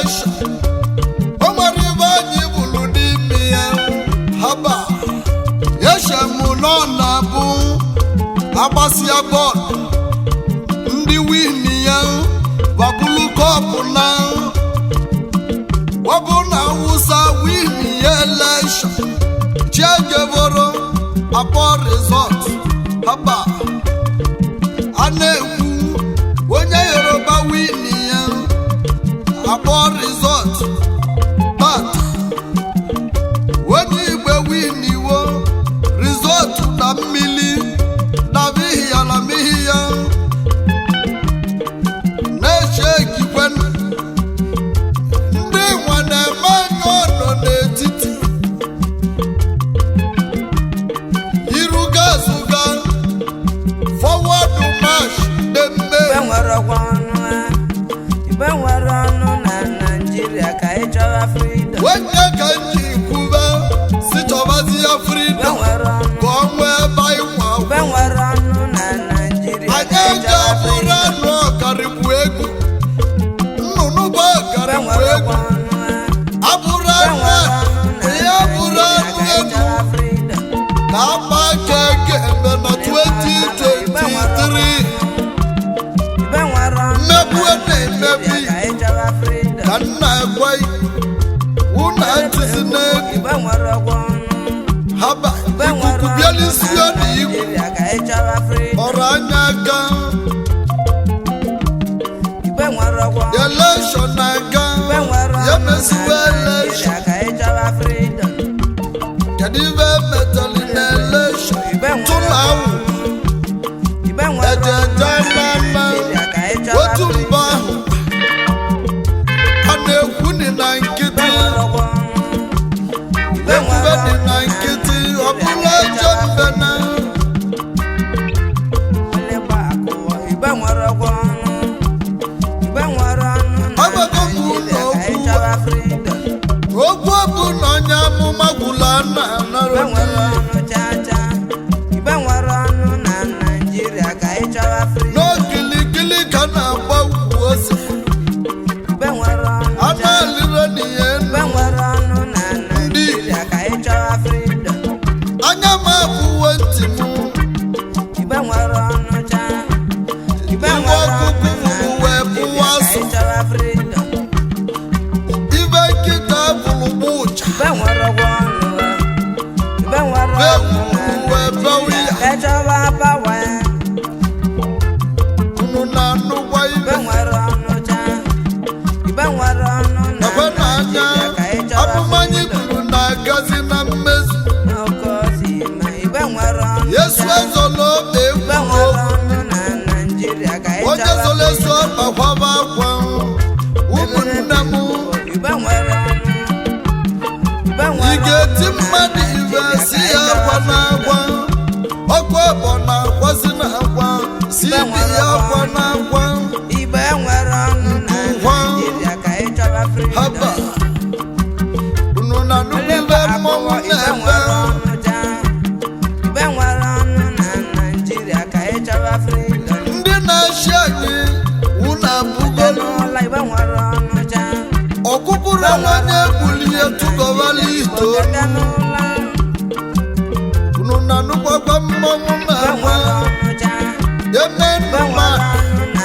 Election, o nwere ibe anyị bụrụ n'ime ya. Haba echem nọ na-abụ agbasịa bọọlụ, ndị win ya babulu cup. Na ọ bụ na Awụsa win ya election, chiejeboro akpọ result. Haba, a na-ekwu onye Yoruba win ya, akpọ result. Tata onye Igbo win iwo, result na mmili na mihi ya na mihi ya na-eche ekikwe. Ndị nwa na-eme anya ọnọ n'etiti iruga azụga, forward march dị mme. Igbe nwere ọkwa ọnụ ha. Igbe nwere ọnụ na Naịjirịa, ka ị chọwa freedom. Onye ka m ji kwube si chọbazi ya Igbe freedom nwere ọnụ. ka ọ nwee ebe anyị nwa. Igbe nwere ọnụ na Naịjirịa, Anyị ka ị eji chọwa abụrụ freedom. anụ ọkarịbụ egwu nnụnụ bụ Igbe ọkarịbụ nwere egwu ọkwa ọnụ ha. abụrụ Igbe anụ nwere ọnụ na ya bụrụ Naịjirịa, anụ ka ị egwu chọwa freedom. na akpa aka eke eme na 2023. Igbe nwere ọnụ Mmegbu na na-emebi. Naịjirịa, ka ị chọwa freedom. Ka nna ekwe unu atụzi n'egwu. Igbe nwere ọkwa ọnụ. Haba, Igbe ikuku nwere ọnụ bịalisi na na igwu Naịjirịa, ka ị chọwa freedom. ọrụ anya aka. Igbe nwere ọkwa ọnụ. Election na-aga, Igbe nwere ya ọnụ na meziwe election. Naịjirịa, ka ị chọwa freedom. Kedu ibe emetali na election? Igbe nwere Tụna awụ. Igbe nwere ọnụ Ejeje na na Naịjirịa, ka ị chọwa otu freedom. mba ahụ a na-ekwuni na Igbe nkịtị. nwere ọkwa ọnụ. Igbe nwere Ekwube dị ọnụ na na nkịtị, ọ Naịjirịa, bụla ka ị eje chọwa mbe na Olekwa akụwa. Igbe nwere ọkwa ọnụ. Igbe nwere ọnụ na Agwago m unu Naịjirịa, ka ị okwu. chọwa freedom. Okwu bụ na onye amụma gwụla na Igbe anara. nwere ọnụ chaa chaa. Igbe nwere ọnụ na Naịjirịa, ka ị chọwa freedom. N'okilikili ka na-agba ukwu ose. Igbe nwere ọnụ A chaa. na-alịrọ n'ihe. Igbe nwere ọnụ na Naịjirịa, ka ị chọwa freedom. Anya m abụwo ntị m. Igbe nwere ọnụ chaa. Igbe Igwe nwere ọkụkụ ọnụ na fụrụ wee Naịjirịa, pụwa ka asụ. ị chọwa freedom. Ibe nkịta bụrụ gba ụcha. Igbe nwere ọgwụ ọnụ. Igbe nwere ọnụ na Wee bewe Naịjirịa, ya. ka ị chọwa power. Unu na-anụkwa Igbe ibe nwere ọnụ chaa. Igbe nwere ọnụ na ekwe n'anya. Naịjirịa, ka ị chọwa Amụma anyị freedom. buru na-agazi na mmezu. N'oke osi ma igbe nwere ọnụ Yesu chaa. ezola ọkpa Igbe egwu. nwere ọnụ na Naịjirịa, ka ị Onye chọwa zoro ezu freedom. ọkpa kwaba akwa, ụmụnne m. Igbe nwere ọnụ. Igbe Ị nwere ga-eti ọnụ na mmadụ ibe Naịjirịa, si ka ị ya chọwa akwa na akwa freedom. Ọkụ ọbọ na-akwazi na akwa si Igbe ibi nwere ya akwa ọnụ. na akwa. Igbe nwere ọnụ na Ngwa. Naịjirịa, ka ị chọwa freedom. Haba, unu na nnukwu ibe mmọnwụ Igbe na-ebe. nwere ọnụ chaa. Igbe nwere ọnụ na Naịjirịa, ka ị chọwa freedom. Ndị na-achị anyị, unu abụgolu. N'ụlọ igbe nwere ọnụ chaa. Ọkụkụrụ onye egbuli ya tụgọwala ite Teta onu. n'ụlọ. Unu na nnukwu mmọnwụ Igbe na-agba. nwere ọnụ chaa. Eme Igbe nnụma nwere ọnụ na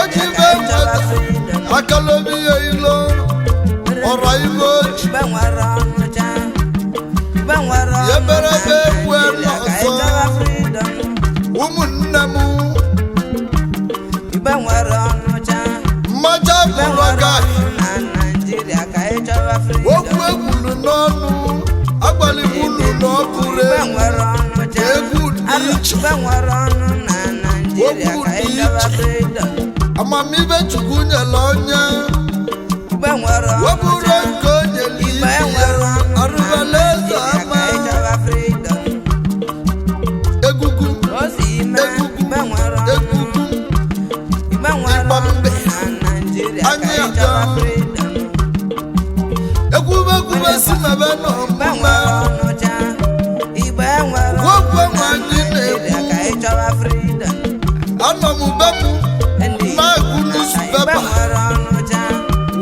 oji Naịjirịa, ibe ka ị chọwa nweta freedom. akalobi ya ilo ọra ibe oji. Igbe nwere ọnụ chaa. Igbe nwere ọnụ Ya na mere ebe egwu Naịjirịa, ka ị ọzọ. chọwa freedom. Ụmụnne m. Igbe nwere ọnụ chaa. Mmaja Igbe bụrụ nwere ga ọnụ na Naịjirịa, ka ị chọwa freedom. Okwu ekwuru n'ọnụ agbalịghị unu na ọ bụrụ Igbe egwu. nwere ọnụ chaa. Egwu dị iche. Igbe nwere ọnụ na Naịjirịa, Okwu ka ị dị chọwa iche. freedom. Amamibe Chukwu nyere onye Igbe nwere ọnụ webụrụ chaa. nke o nyere Igbe ibe ya nwere ọnụ na arụbala eze Naịjirịa, ka ama. ị chọwa freedom. Egugu. O si ime. Egugu. Igbe nwere ọnụ. Egugu. Igbe nwere Ịgba ọnụ mbe. na Naịjirịa, ka Anyị ị chọwa aga. freedom. Egwubegwube si mebe Igbe n'ọmụma. nwere ọnụ chaa. Igbe nwere ọnụ Okwu na anyị Naịjirịa, na-ekwu. ka ị chọwa freedom. Anọ m be m Ndị na-agụ Igbo na-ata. Igbe newspaper. nwere ọnụ chaa.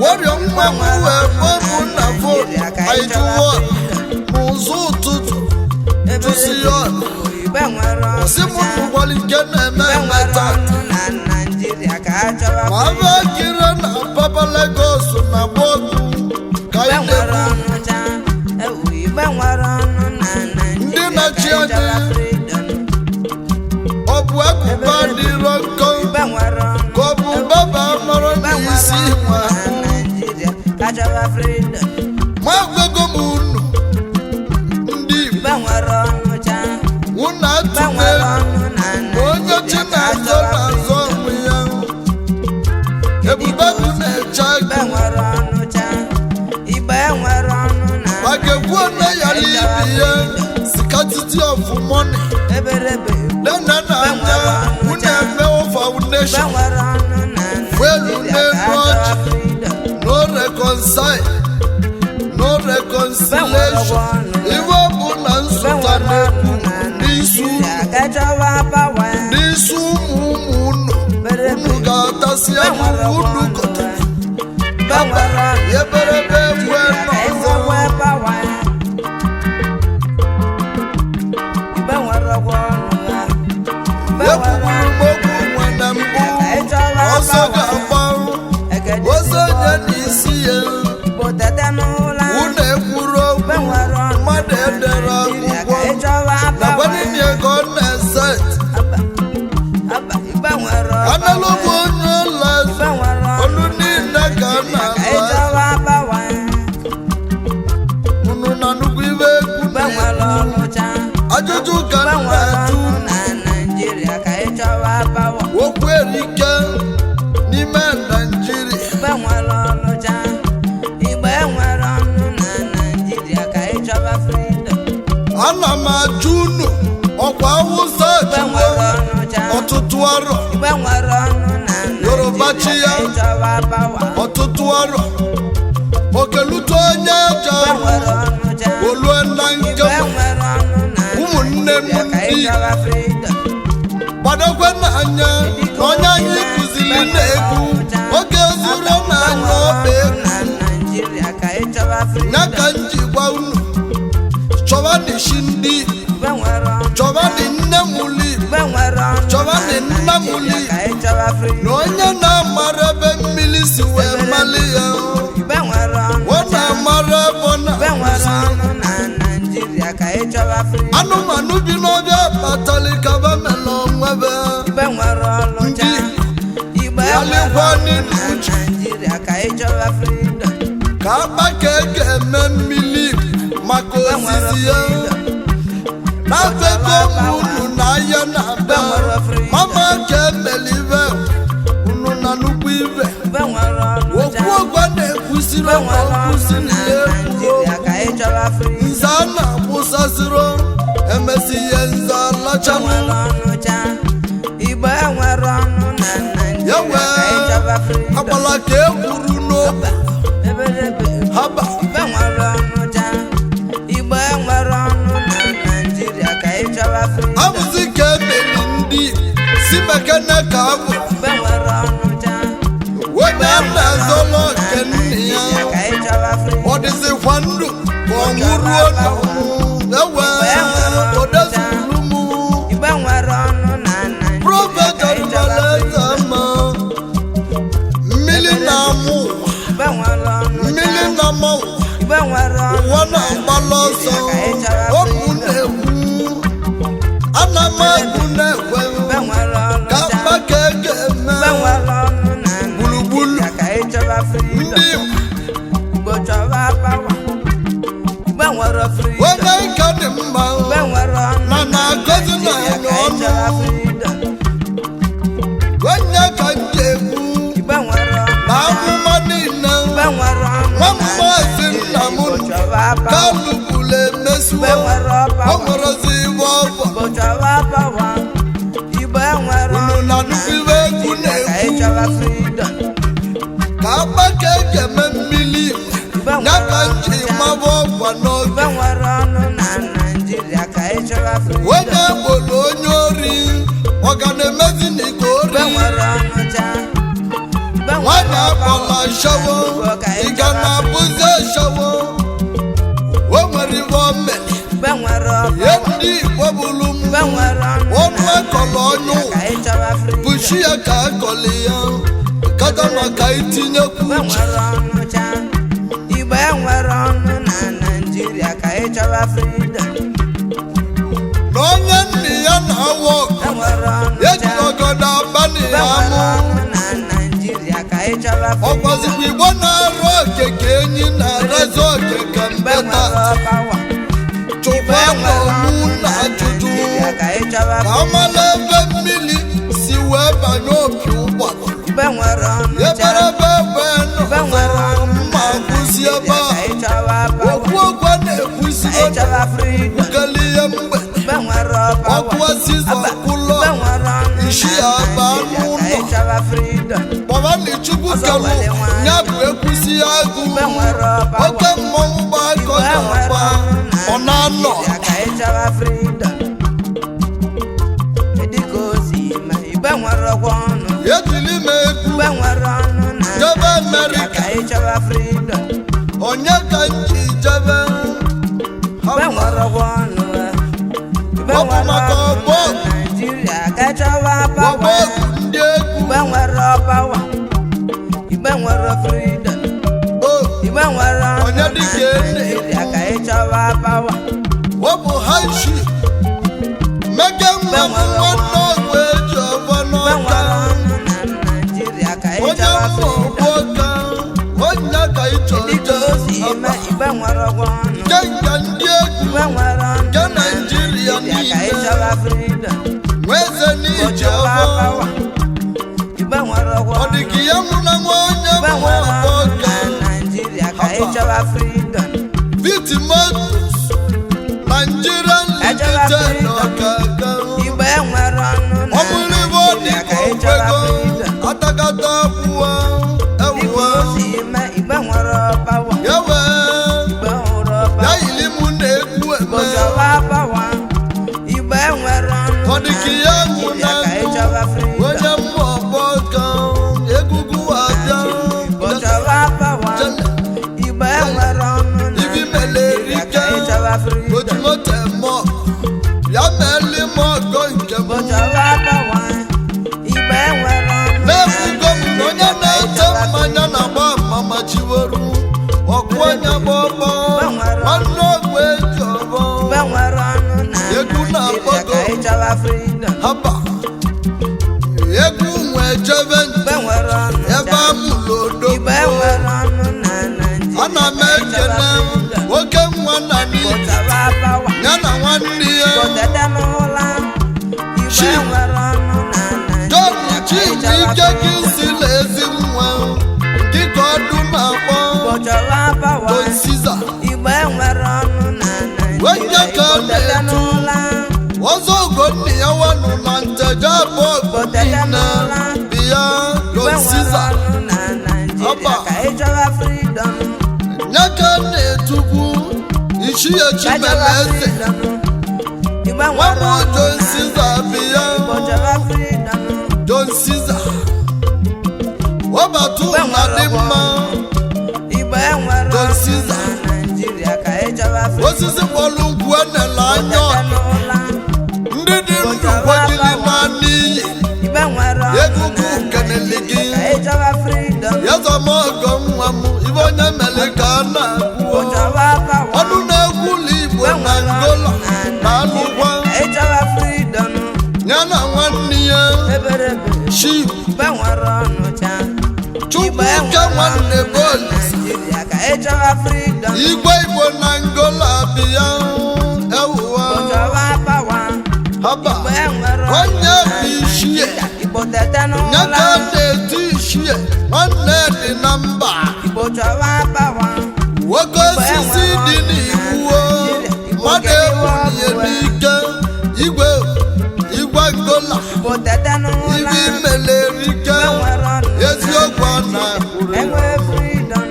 Wọrịọ nwa. nwa m wee kpọọ m na phone. Anyị jụwa n'ụzọ ụtụtụ, tụsi ya ọnụ, Igbe nwere ọnụ si m nụkwara nke na-eme Igbe eme nwere taa. ọnụ na Naịjirịa ka a chọwa Ma abịa kiri na papa Lagos na bọọlụ ka Igbe anyị nwere na-ekwu. ọnụ cha ewu igbe nwere ọnụ na Ndị Naịjirịa na-achị ka a chọwa anyị. freedom. Ọ bụ agụba dịrọ nkọ Igbe nwere ọnụ ka ọ bụ baba mara Igbe nwere n'isi ọnụ nwa. na Naịjirịa ka a chọwa freedom. Ma agwago m unu ndị Igbo, Igbe nwere ọnụ cha unu Igbe atụle nwere ọnụ na onye chi Naịjirịa ka a na-azọ chọwa na-azọ freedom. onwe ya. Ebube bụ na-eche Igbe agụ nwere ọnụ cha Igbe nwere ọnụ na maka ekwu na ya n'ibi ya scarcity of money. Eberebe Nene na anya unu emewo Igbe foundation nwere ọnụ na Fuelu Naịjirịa ka a n'elu chọwa ọchị. freedom. No reconcile, no reconciliation. Iwe bụ na Igbe nzụta nwere na-ekwu ọnụ na n'isi unu, Naịjirịa ka a chọwa power. n'isi ụmụ ụmụ unu. Unu ga-atasị ahụhụ unu gotere. Igbe nwere ọnụ Eberebe ekwe Naịjirịa ka n'ọzọ. enwekwe power. Igbe nwere ọgwụ ọnụ ha. Igbe nwere Ekwukwuru m okwu nwe na mbụ, ọsọ ga-agba Ekene ọsọ nye n'isi ya. Igbo tete n'ụla. Unu ekwuru okwu, Igbe nwere ọnụ mmadụ edere Naịjirịa akwụkwọ ka ị chọwa nakwa power. niile ka ọ na-eset. Aba, aba, Igbe nwere ọnụ. Analụ m onye ụlọ Igbe eze, nwere ọnụ olu niile ka a Naịjirịa ka ị na-alụ. chọwa power. Unu na nnukwu ibe egwu Igbe nwere ọnụ cha. ajụjụ ka Igbe m nwere na-ajụ. ọnụ na Naịjirịa ka ị chọwa power. Okwu erike n'ime Naijiria. Igbe nwere ọnụ cha. Igbe nwere ọnụ na Naịjirịa ka ị chọwa freedom. Ana m ajụ unu, ọkwa Awụsa Igbe chịwo nwere ọnụ cha. ọtụtụ arọ, Igbe nwere ọnụ na Yoruba chi Naịjirịa ya. ka ị chọwa power. Ọtụtụ arọ, okelute onye Igbe aja nwere ọnụ cha. olue na Igbe njem. nwere ọnụ na Ụmụnne m Naịjirịa ka ị ndị chọwa freedom. gbadokwe n'anya na onye anyị kụziri na-ekwu oge zuru n'anya ọba egwu. Na Naịjirịa ka ị chọwa Ya freedom. ka m ji gwa unu, chọbanị shi ndị Igbo, Igbe nwere ọnụ chọbanị nne m ụlọ Igbo, Igbe nwere ọnụ chọbanị na nna m ụlọ Naịjirịa Igbo, ka ị chọwa na freedom. onye na-amara ebe mmiri si wee mali ya, Igbe nwere ọnụ ọ na-amara ebe ọ Igbe nwere na-akwụsị. ọnụ na Naịjirịa ka ị chọwa freedom. Anụmanụ bi n'ọbịa kpatali kaba mela onwebe. Igbe nwere ọnụ cha. Igbe Ya nwere lekwa ọnụ n'elu na uche. Naịjirịa ka ị chọwa freedom. Ka akpa ka e ga-eme mmiri maka Igbe nwere osisi ya freedom. na-afego m unu na ahịa na-abịa mama ka emeli ive unu na nnukwu ive. Igbe nwere ọnụ cha. Okwu ọgwa na-ekwusiri Igbe nwere ọnụ okwusiri na ya ekwuru. Naịjirịa ka ị chọwa freedom. Nza a na-akwụsasịrị emesi ihe nza Igbe lachanụ. nwere ọnụ cha. Igbe nwere ọnụ na Ya Naịjirịa ka ị wee chọwa freedom. agbala ka e kwuru n'okwu. Eberebe Haba. Igbe nwere ọnụ cha. Igbe nwere ọnụ na Naịjirịa ka ị chọwa freedom. Abụzi ka emeli ndị si mekene ka abụ Igbe nwere ọnụ cha. onye a na-azọlọ nke nne ya. Naịjirịa ka ị chọwa freedom. Ọ dịzikwa ndụ ka ọ nwụruo n'ọnwụ ewe odezuru m. Igbe nwere ọnụ na Naịjirịa Prọfet ka ị chọwa Ọdụmalaeze freedom. ma mmiri na-amụ ụwa, Igbe nwere ọnụ cha. mmiri na-ama ụwa, Igbe nwere ọnụ ụwa na na-agbala ọsọ. Naịjirịa ka ị chọwa Ọmụ freedom. na-ekwu, ana m agụ na-ekwe Igbe nwere ọnụ ka cha. mma ka e ga-eme Igbe nwere ọnụ na gburugburu Naịjirịa ka ị chọwa freedom. ndị Igbo chọwa power. Igbe nwere freedom. onye nka dị mma Igbe nwere ọnụ na na na-agọzi na Naịjirịa anyị ka ị ọnụ chọwa freedom. onye ka m ji ekwu Igbe nwere ọnụ na amụma niile Igbe nwere ọnụ nwa na m maazị Naịjirịa nna m Igbo chọwa power. kalụbulu emesiwo Igbe nwere o power. nwerezi iwe ọbọ. Igbo chọwa power. Igbe nwere Unu ọnụ na na nnukwu iwe egwu Naịjirịa ka ị na-ekwu chọwa freedom. ka akpa ka eji eme mmiri Igbe ya nwere ka m ọnụ ji cha. maba ọgwa n'oge. Igbe nwere ọnụ na Naịjirịa ka ị chọwa freedom. Onye gboro onye ori Nwanyị akpọla ashawo, ị ga na-abụzi ashawo. O nwere ife o mere. Igbe nwere Ihe ndị Igbo bụrụ m, Igbe nwere ọnụ ọnụ akọlọ ọnụ ka ị chọba freedom. bụchi ya ka akọlị ya kata maka itinyekwu Igbe uche. nwere ọnụ cha. Igbe nwere ọnụ na Naịjirịa ka ị chọba freedom. Na onye nne ya na-awa ọgụ, Enwere ọnụ cha. ejilọgọdọ abalị Igbe ya nwere mụ. ọnụ na Naịjirịa ka ị chọba freedom. Ọkwazikwa Igbo na-arụ oke ka enyi na-arazi oke ka Igbe mbeta. nwere power. Chụkwa n'ọmụ na ajụjụ Naịjirịa ka ị chọba ka amala ebe mmiri si wee banye opi ụgbọgụrụ. Igbe nwere ọnụ cha. Eberebe egbe Igbe nwere nọ ọnụ mma kwụsị ebe Naịjirịa a. ka ị chọba power. Okwu okwu a na-ekwusi Ka ị chọba freedom. ukele ihe mgbede. Igbe nwere power. Ọkụ osisi ọkụlọ Igbe nwere ọnụ isi na ya baa Naịjirịa ka n'ụlọ. ị chọba freedom. Kpọbanị Chukwu kelụ ya bụ ekwusi agụ. Igbe nwere power. Oke mmọnwụ gbakọ Igbe nwere ga-agba ọnụ na ọ na-anọ. Naịjirịa ka ị chọba freedom. Kedu ka o si mee? Igbe nwere ọkwa ọnụ. Ejili m egwu Igbe nwere ọnụ na jebe Naịjirịa Amerịka. ka ị chọba freedom. Onye ka m ji jebe? Igbe nwere ọkwa ọnụ. Igbe Ọ bụ nwere maka ọnụ ọgbọ. na Naịjirịa ka ị chọba Ọgbọ power. egwu ndị egwu. Igbe nwere power. Igbe nwere freedom. O Igbe nwere ọnụ Onye na dịka ene. Naịjirịa ka ị chọba power. Ọ bụ haishi meke nwa m nwanne ọgwụ eji ọfọ Igbe n'ọka. nwere ọnụ na Naịjirịa ka ị Onye chọba mma freedom. ọgbọ ka onye ka ị chọrọ Dịka o si jee eme, igbe nwere ọgwụ ọnụ. nke nke ndị egwu Igbe nwere ọnụ nke na Naịjirịa Naịjirịa ka ị niile. chọba freedom. Nweze n'ije Chọba ọfọ. power. Igbe nwere ọgwụ Ọ dị ọnụ. ka ya nwụrụ na nwa onye Igbe mma nwere ọgbọ ọnụ ka. na Naịjirịa ka ị chọba freedom. Viti Motors Nigerian Ejebe Limited freedom. ọkaka. Igbe nwere ọnụ na Ọ bụrụ ibe ọ dị Naịjirịa ka ka ị chọba okwego freedom. atakata abụọ Dịka ewuwa o si eme, igbe nwere power. ewe Igbe hụrụ ya power. yiri mụ na-egwu Igbo eme. chọba power. Igbe nwere ọnụ Ọ dị ka ya nwụ na na Naịjirịa ka ị ndụ chọba freedom. onye mma ọgbọ ka egwugwu abịa. Igbo chọba power. Jele. Igbe nwere ọnụ na Ibi mele Naịjirịa ka ị erike. chọba freedom. Ojimote mọ ya meli m ọgọ nke m. Igbo chọba power. Igbe nwere ọnụ na Na-ebugo m na onye Naịjirịa ka ị na-ete chọba mmanya na-agba amama chiweru ọgụ onye gba ọgbọ nwanne ọgwụ eji ọgbọ. Igbe nwere ọnụ na Egwu Naịjirịa na-akpọgo. ka ị chọba freedom. Haba egwu nwe jebe Igbe nje nwere ọnụ ebe cha. amụlụ Igbe odogwu. nwere ọnụ na Naịjirịa Ana m ka ị chọba ekene freedom. nwoke nwa na Igbo n'ihi chọba power. ya na nwanne ya. Igbo tete n'ụla. Igbe Chief. nwere ọnụ na John Naịjirịa ka ị chọba Chibuike gị freedom. si na ezi nwa dịka ọdụ na-akpọ Igbo chọba power. Don Caesar. Igbe nwere ọnụ na Onye Naịjirịa. ka Igbo tete na-etu. n'ụla. Ọzọ Ugonna ya wanụ na nteje abụọ Igbo tete niile n'ụla. biya Igbe Don nwere Caesar. ọnụ na Naịjirịa Ọba. ka ị chọba freedom. Nye ka na-etukwu ichi ya Ka ị chọba Chimere eze. freedom. Igbe Nwa nwere m ọnụ Don na Caesar biya. Igbo chọba freedom. Don Caesar wabata ụna dị mma. Igbe nwere Don ọnụ Caesar. na Naịjirịa ka ị chọba freedom. Osisi kpọrọ nkwụ enele anya Tete ọdụ. n'ụla. Ndị dị ndụ kwejiri na n'iyi. Igbe nwere ọnụ Egwugwu na kenele gị. Naịjirịa ka ị chọba freedom. Yazọmọgọ nwa m ibe onye mere ka a na-akwuo. Igbo chọba power. Ọnụ na-egwula Igbo Igbe na nwere Angola ọnụ na na alụkwa. Naịjirịa ka ị chọba freedom. Ya na nwanne ya Eberebe. Chief Igbe nwere ọnụ cha. Chukwuke nwanne boli. Naịjirịa ka ị chọba freedom. Igwe Igbo na Angola bịa ewuwa. Igbo chọba power. Haba Igbe nwere ọnụ onye na bụ ichie. Naịjirịa. Igbo tete Ya n'ụla. ka na-eti ichie nwanne dị na mba. Igbo chọba power. Nwoke osisi dị n'iwu mmadụ egbulie n'ike igwe igwe Angola. Igbo tete n'ụla. Ibe imele erike. Igbe nwere ọnụ na Eziokwu a na-akwụrụ. Enwe freedom.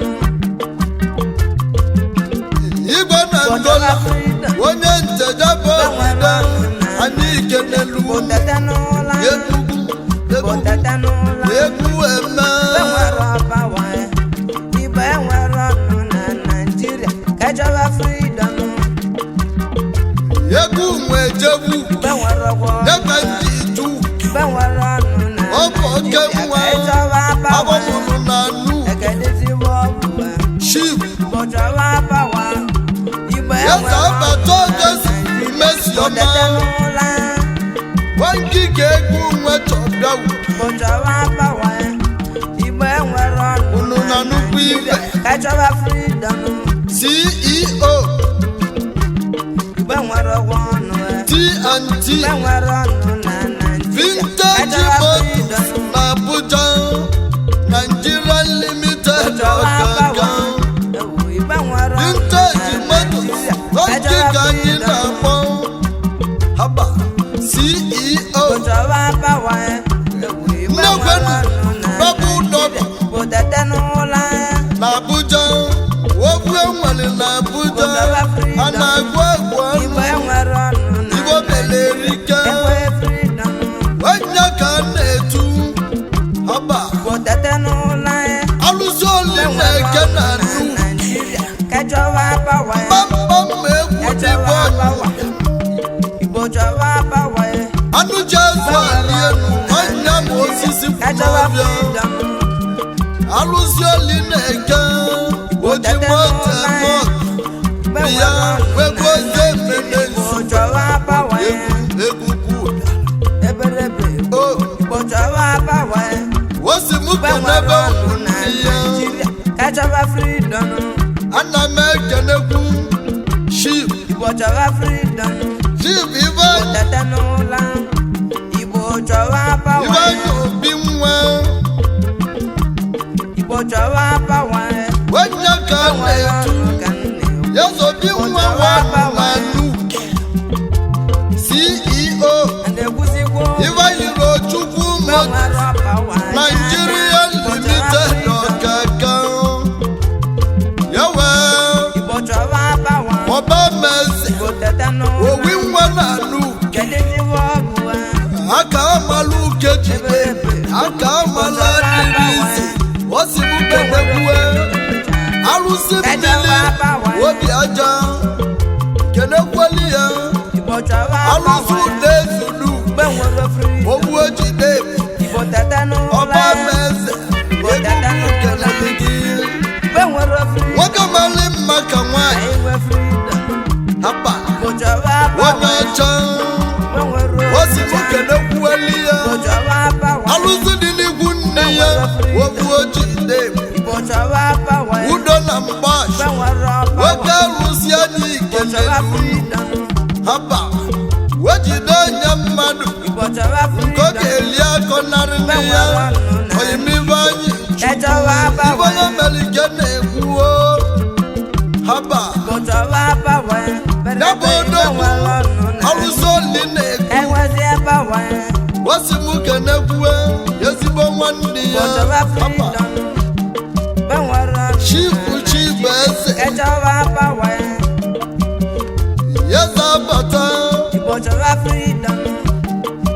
Igwe na Igbo Angola chọba freedom. onye nchejabụ obodo anyị ikenelu. Igbo tete n'ụla. Egwu Igbo egwu tete n'ụla. egwu eme. Igbe nwere oke nwa agbamụrụ na nu chief eze abata ọgọst mesiọma nwangige egwu nwechọbịa. Unu na nnukwu ibe. CEO T&T Vintage Motors na Abuja Nigeria Limited, ọgaga Vintage Motors nwangige anyị na-akpọ haba CEO. Nnekwenu Babu Dọba na Abuja, okwu enwere na Abuja a na-agụ egwu ọnụ Igbo melerike onye ka a na-etu haba alụsị oli na-eke na nnu kpamkpam egwu dịbọ anụ ji azụ ali elu ọnya ma osisi kwụnọbịa. Alụsị oli na-eke oji moto eme ya wegwu ozi ememe nsu egwu egwu kwụ ụda o osi m kenebe ụmụnne ya. Ana m ekenekwu Chief Igbo chọwa freedom. Chief Ibe Tete n'ụla, Igbo chọwa power. Ibe Obi nwa. Igbo chọwa power. Onye ka a na-etu Yazobi nwa nwa na Nuke, CEO Ibeyirochukwu Motors Nigeria Limited, ọkaka yawe Igbo chọwa power. Ọba meze Igbo tete n'ụla. Owi nwa na Nuke. Kedu ezigbo ọgwụ a? Aka amala uke jide aka amala adịrị isi osi m kenekwue alụsị mmiri obi aja kenekweli ya. Igbo chọwa alụsị power. ụda ezulu Igbo nwere freedom. ogbu ejide Igbo tete n'ụla. ọba meze egwu kelele gị. Igbo nwere freedom. Nwoke mali mma ka nwaanyị. Anyị nwe freedom. Hapa Igbo chọwa onye power. ọcha Igbo nwere osi m kenekwueli ya. Igbo chọwa power. Alụsị dị n'ikwu nne ya ogbu ojide Igbo chọwa power. udo na mgbashi Igbo nwere power. nwoke alụsị anyị Igbo chọwa kelele unu. freedom. Haba wejide onye mmadụ Igbo chọwa nke ọ freedom. ga-eli akọ narị nne ya oyimibe anyị. Echọwa ibe power. onye mere ike na-ekwuo haba. Igbo chọwa power. Ya bụ odogwu alụsị oli na-ekwu. Enwezie power. Wasi m kenekwue ezigbo nwanne Igbo ya chọwa haba freedom. Igbo nwere ọnụ Chifu na Chibu Eze. Echọwa power. Eze abata. Igbo chọwa freedom.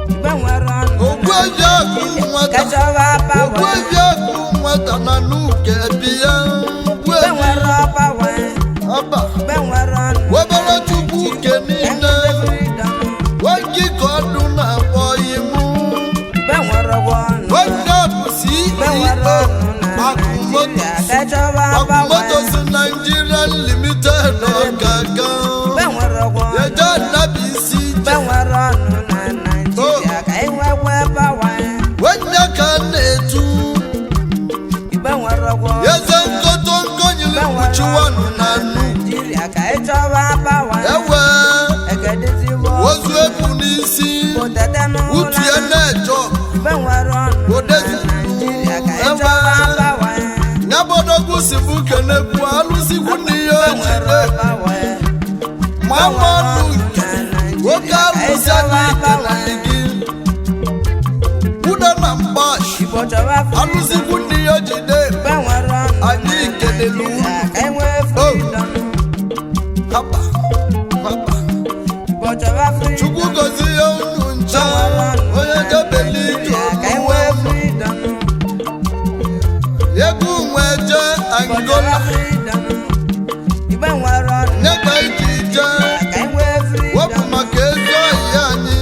Igbo nwere ọnụ na Ogbuebi akụ nwata. Echọwa power. Ogbuebi akụ nwata na Nuke bi ya. Igbo Ogbuebi nwere power. haba Igbo nwere ọnụ webere Chukwu ke niile freedom. nwoke ka ọdụ na-akpọ imu. Igbo nwere ọnụ. Nwoke bụ Igbo nwere CEO ọnụ na Akụ Naịjirịa. Motors Echọwa Akụ power. Motors Nigeria Limited, ọgaga Igbo nwere ọnụ. yeje nnabisi. Igbo nwere ọnụ na Naịjirịa. Ka anyị nwekwa power. Nwanne ka a na-etu Igbo nwere ọnụ. eze nkoto nkonyere mkpuchi wanụ na nnu. Naịjirịa ka anyị chọwa power. Ewe Ekedizigbo ozu ebu n'isi Igbo tete n'ụla. utie na-eje. Igbo nwere ọnụ na Odezi. Naịjirịa ka anyị Ebe. chọwa power. Nyabodogwu si bụ kenekwu alụsikwu na ihe Igbo nwere ojide power. ma mmanụ nke nwoke alụsị anyị kelele gị udo na mgbashi Igbo chọwa freedom. alụsikwu na ihe ojide. Igbo nwere ọnụ na Anyị kelele unu. Naịjirịa ka anyị nwee freedom. Haba haba. Igbo chọwa freedom. Chukwu gozie unu ncha onye jebeli ije Ka anyị omuwe nwee freedom. egwu nwe je Igbo chọwa Angola freedom. Igbo nwere ọnụ nyekwa iji je ka anyị nwee wepụ freedom. maka ezi oyi anyị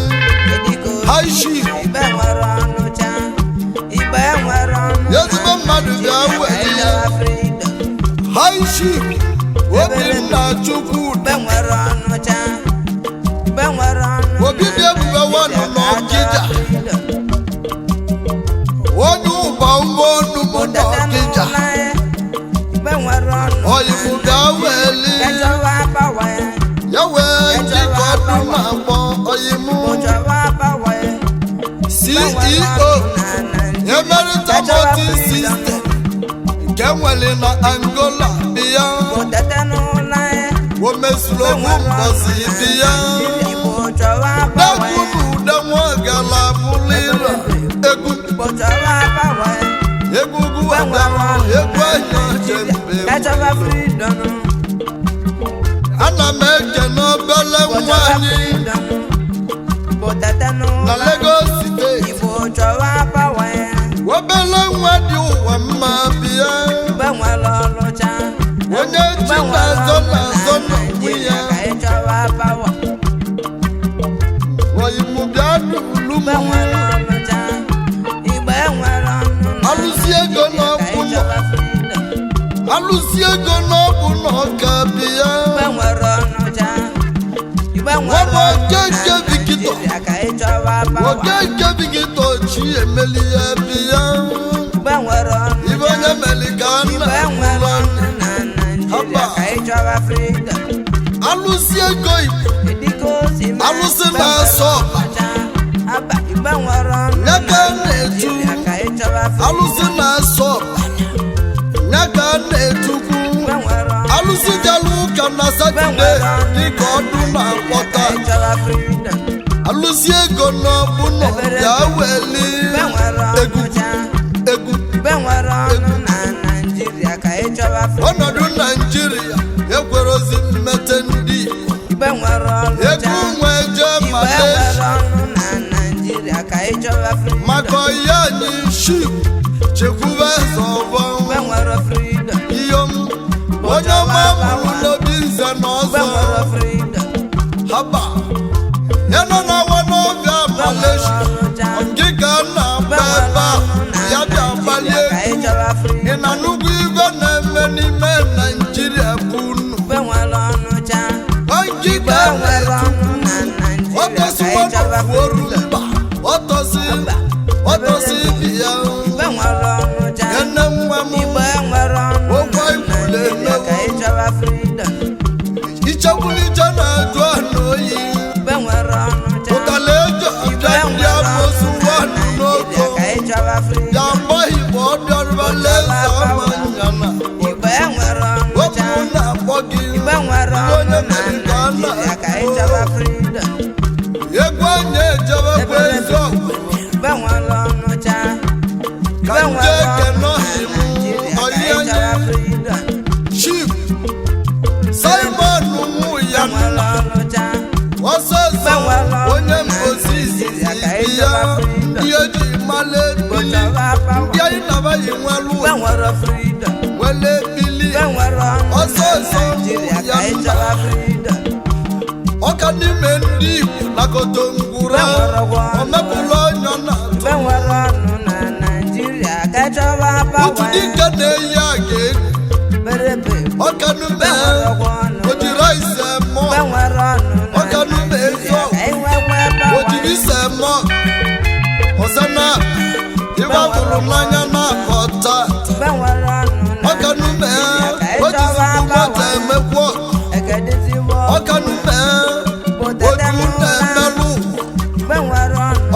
Kedu ka o high chief. Igbe nwere ọnụ cha. Igbe High Chief Obinna Chukwudi. Igbe nwere ọnụ cha. Igbe nwere ọnụ. Obi dị ebube wanụ n'Ọkịja. Onye ụba ụgbọ onugbu n'Ọkịja. Igbe nwere ọnụ. Oyibo bịa weli. Kẹjọba báwa ẹ. Ya wee njikọ ọdụ na-akpọ oyimu. Kọjọba báwa ẹ. CEO Emerita Multi System nke nwere na Angola bịa. O mezuru okwu mbọsi bịa. Degwu n'ude nwagala bụlịra egwu egwugwu adamu egwu anya jembe. Ana m ekene obele nwanyị na Lagos Steeti. Obele nwa dị ụwa mma bịa. Onye ji na-azọ na-azọ n'onwe ya. Oyimu bịa n'ulu m. Alụsi ego n'ọbụ nọ. Alụsi ego n'ọbụ nọ ka bịa. Nwa bụ Okeke Victor. Okeke Victor chi emeli ya bịa. Ibe onye meli ka a na-akwụrụ ọnụ. Alụsi ego Igbo. Alụsị na-asọ ọba. Ya ka a na-etu. Alụsị na-asọ ọba. Ya ka a na-etukwu. Alụsị jelu ụka na Satọde dịka ọdụ na-akpọta. Alụsị ego n'ọbụ nọ bịa weli. Egwu egwu. Ọnọdụ Naijiria ekwerozi mmete ndị Igbo. Egwu nwe jee Malaysia maka ọyị anyị ship chekwube zọbọ. Iyom onye ọma mụrụ n'obi nze na ọzọ. Haba ya nọ na awa n'ọbịa Malaysia nke ka a na-agba ebe a ya bịa gbalie egwu. Ị na nnukwu ibe na-eme n'ime Naijiria bụ unu. Nke ka a na-etu ọtọsiwaoru mba ọtọsi ọtọsi ibi ya. Ene nwa m ụgwọ ikwule emewo ichekwulije na-ajụ anụ oyi. Ụtala eji abịa ndị amosu wanụ n'oko ya mgbaghị ma ọ bịarụbala eze ama nyana. Okwu na-akpọ gị onye mere ka a na-akpọ egwu anyị ejebekwa ezi ọgụ ka nje ekene ọhịm ọyị anyị Chief Simon nwụ ya nna ọsọsọ onye mbosi izizi ya ndị eji mala ebili ndị anyị nabaghị nwere ụwa nwere ebili ọsọsọ nwụ ya nna ọka n'ime ndị Igbo nakoto ngwụra omepụla ọnyọ na-atụ otu dike na-eyi aga egwu ọkanume ojiri ise mọ ọkanume ezi ojiri ise mọ ọsana ịgbapụrụ n'anya na-akọta ọkanume ojizikwu nwata emekwu ọkanume oju na-emelụ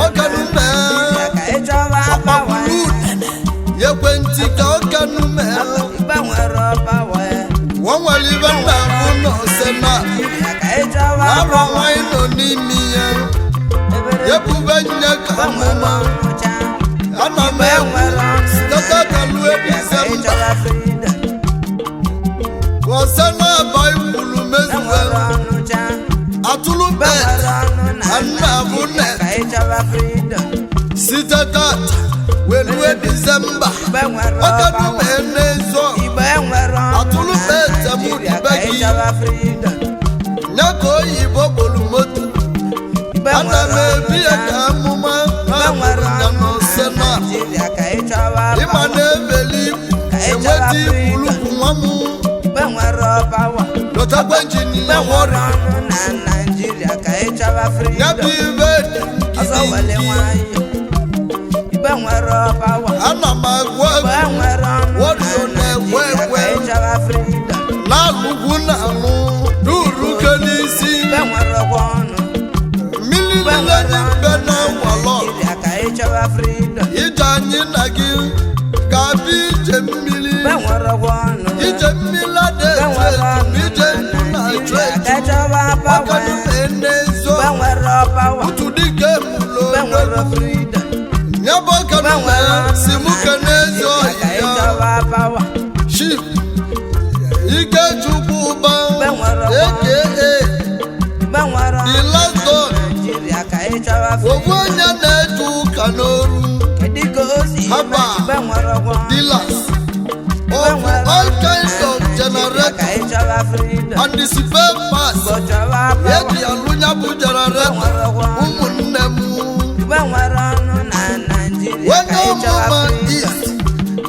ọkanume ọkpakwulu ekwentị ka ọkanume wọ́n nwere ibe nna bụ nọọsụ na arọ nwanyị nọ n'ime ya ebube nye ka amụma ana m egwu site kalue Disemba ọsẹ na-aba ikwulu mezue atụrụ bet nna bụ net site tata wee lue Disemba ọkanume n'ezo atụrụ bet m dibe gị nye ka oyibo kpolu moto ana m ebi ya ka amụma na-abụrụ ya n'ose na ịma na ebeli ikwu enweta ikwulukwu nwa m. Ya bụ freedom. ibe dị Ọsọ wele ngidingi. nwayọ. Igbe nwere power. Ana m agwa Igbe egwu nwere ọnụ na Wọdụ na-ekwe Naịjirịa ekwe. ka ịchọba freedom. Na-alụgwu na-alụ n'uruke n'isi. Igbe nwere ọgwụ ọnụ. Mmiri Igbe niile nwere dị ọnụ mbe na na walọ. Naịjirịa ka ịchọba freedom. Ije anyị na gị ga-abịa ije mmiri. Igbe nwere ọgwụ ọnụ. Ije mmiri adị Igbe eju nwere eju ọnụ ije na nnu na-achụ Naịjirịa ka eju. ịchọba power. Ọkadụ na-ezo. Igbe nwere power. Utu dike mụlụ Igbe nwere freedom. nyabụ Igbe ọkadụ nwere ọnụ si mụ na ka na-ezo. Naịjirịa ka Ya ịchọba power. Chief Ikechukwu Ụba, Igbe nwere ọgwụ aka Igbe nwere The ọnụ Last na Don. Naịjirịa ka ịchọba ofu freedom. onye na-eje ụka n'oru. Kedu ka o si eme? Haba. Igbe nwere ọgwụ ọnụ. Dealers of all kinds of generator ịchọba freedom. and the spare parts Igbo chọba power. eji alụnya bụ generator. Ụmụnne m, Igbe nwere ọnụ na Naịjirịa ka onye ịchọba ọmụma freedom. East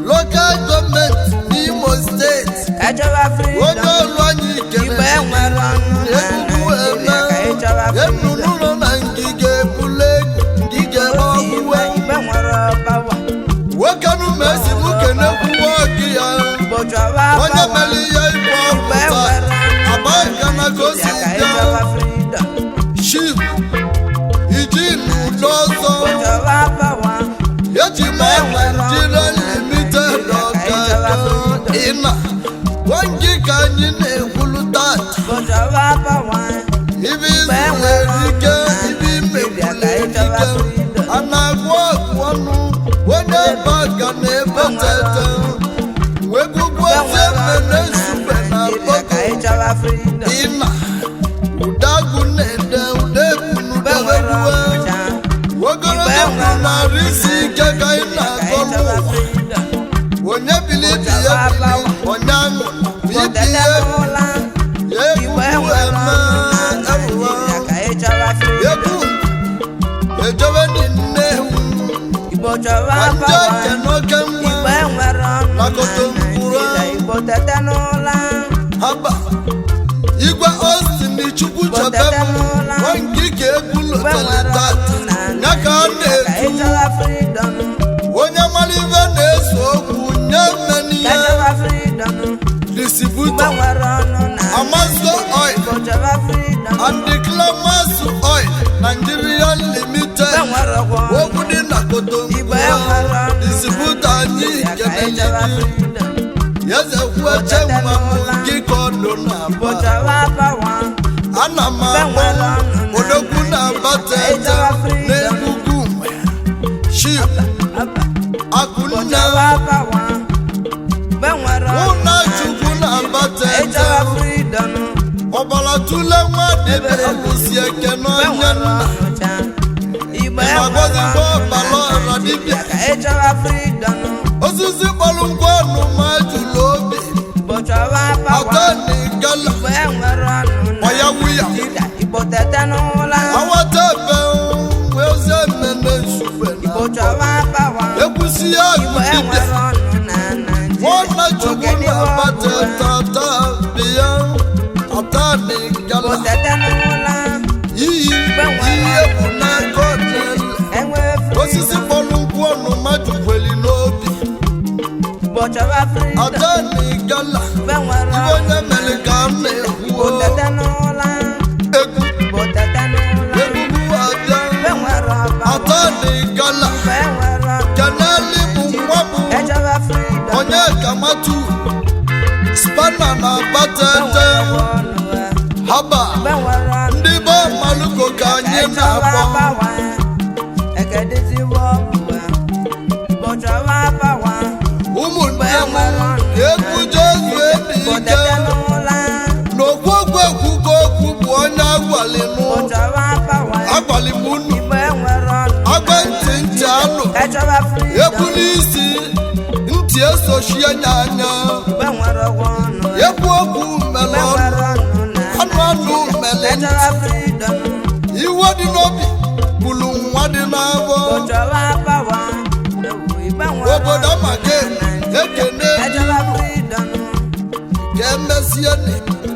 Local Gọọmenti n'Imo Steeti, Ka ịchọba onye freedom. ọrụ anyị Igbe kelere. nwere ọnụ na Egwugwu eme Naịjirịa ka ịchọba freedom. enunụlọ na ngige ebule ngige O si ọgwụwe. ime. Igbe nwere power. Nwoke numesi m kenekwuwe gị ya. Igbo chọba Onye power. mere ihe ikpe Igbe ọgwụ taa nwere ọnụ abaka na ka o si Naịjirịa ka bịa. ịchọba freedom. Chief iji n'udo ọzọ Igbo chọba power. eji ma Nigeria Limited ọkaka ịna nwangi ka anyị na-ekwulu tata. Igbo chọba power. Ibe izuru erike, ibe imekwulu erike. A na-agwụ ọgwụ ọnụ onye ebe aga na-ebe tete wee gụgụ ozi eme na-esube na Naịjirịa ka akpọgo ịchọba freedom. ịna ụdagụ na-ede ụda ebunu Igbe nwere debegbuwe ọnụcha. ogologo ndụ narị isi ike ka anyị Ka na-agọ ịchọba n'ụwa. freedom. Onye bili ibi ya bili, onye aṅụ Igbo ibi tete ya n'ụla. Igbe egwu nwere eme ọnụ na ewuwa. Naịjirịa ka ịchọba freedom. Egwu ejebe dị nnewu. Igbo chọba Ka nje power. ke n'oke nwa. Igbe nwere ọnụ na Lakoto mkpụrụ. Naịjirịa. Igbo tete n'ụla. Haba Igwe Austin Chukwu chebe m nwa nke ka egwu Igbe lotere nwere tata ọnụ na ya ka a Naịjirịa ka na-etu ịchọba freedom. onye mara ibe na-eso okwu nye Ka mmenihe. ịchọba freedom. Igbe Distributor nwere ọnụ na Amazon Oil Igbo chọba freedom. and the Clamas Oil Nigeria Limited. Igbe nwere ọgwụ ọnụ. Okwu dị na Igbe Kotonkwu nwere ọnụ na distributor anyị Naịjirịa ka kenenye ịchọba gị. freedom. Eze kwueche nwa m gị ka ọdụ Igbo na-aba. chọba power. Ana m akpọ odogwu na-aba tete n'egwugwu ship Igbo akụnne chọba power. Igbe nwere ọnụ ụna na Chukwu na-aba Naịjirịa ka tete. ịchọba freedom. Ọbara tule nwa dibịa kwụsị eke Igbe n'onye nwere nna. ọnụ cha. Igbe Ị nwere na-agọzikwa ọnụ na ọbara ọra dibịa. Naịjirịa ka ịchọba freedom. Osisi kpọrọ ngwa ọnụ ma jụrụ obi. Igbo chọba Atọ power. na igala. Igbe nwere ọnụ na Ọya wuya. Naịjirịa. Igbo tete n'ụla. Awata ebe ozi emene nsukwe na Igbo chọba power. ekwusi ya Igbe dibịa. nwere ọnụ na Naịjirịa. Nwanna Chukwu Ogede na-abata ọgwụ. tata bịa ata na Igbo igala. tete n'ụla. Iyi ihe bụ n'aka ọdịnala. Enwe Osisi freedom. kpọrọ nkwụ ọnụ mmadụ kweli n'obi. Igbo chọba freedom. Ata na igala. Igbe nwere Ibe ọnụ onye na mere ka a na-ekwu. Igbo tete n'ụla. Egwu Igbo tete n'ụla. egwugwu abịa. Igbe nwere ọba. Ata na igala. Igbe nwere ọnụ. Keneli bụ nwa bụ Echọba freedom. onye kamatu spana na Igbe abatete. nwere ọnụ. Haba Igbe nwere ọnụ. ndị be maluko ka anyị Echọba na-akpọ. power. Ekedịzigbo ọgwụ. Igbo chọba power. Ụmụnne m, egwu jezu Igbo ike tete n'ụla. n'okwu ekwugo okwu bụ onye agwalinụ. Igbo chọba power. Agwali m unu. Igbe nwere ọnụ. Agwa ntị ntị anụ. Echọba freedom. Ekwu n'isi ntị esochie nya anya. Igbe nwere ọgwụ ọnụ. Ekwu okwu Igbe mere ọnụ. nwere ọnụ na Anụ anụ mere ntị. Echọba freedom. Iwe dị n'obi gburu nwa dị n'afọ. Igbo chọba power. Ewu, Igbe nwere Obodo ọnụ maka na Naịjirịa. ekene. Echọba freedom. Ka emesie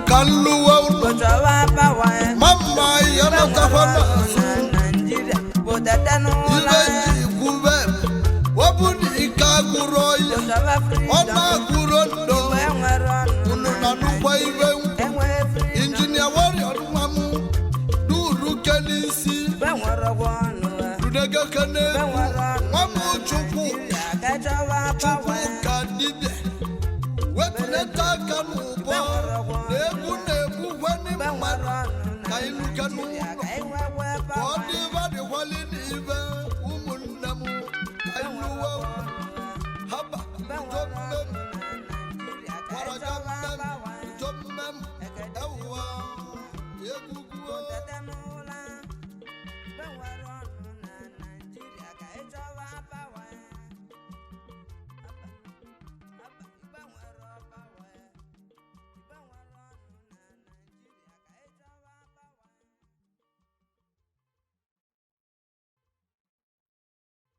ka nluwe Igbo ụlọ chọba power. ma mma ya natakwa n'azụ. Ọ na-akwụro ndo. Igbo enwere ọnụ. Unu na nnukwu iwe nkwu. Enwere freedom. Injinia Warrior nwa m duru kenisi. Igbo enwere ọgwụ ọnụ. Rudege kene. Enwere ọnụ. Nwa m Chukwu. Nigeria ka ị chọba Chukwu power. ka dibịa wetụleta aka n'ụbọ na egwu na-egbu gweni Igbo enwere mmadụ ọnụ na ka iluke Nigeria n'ụlọ ka ị nwekwe ka ọ power. dịba.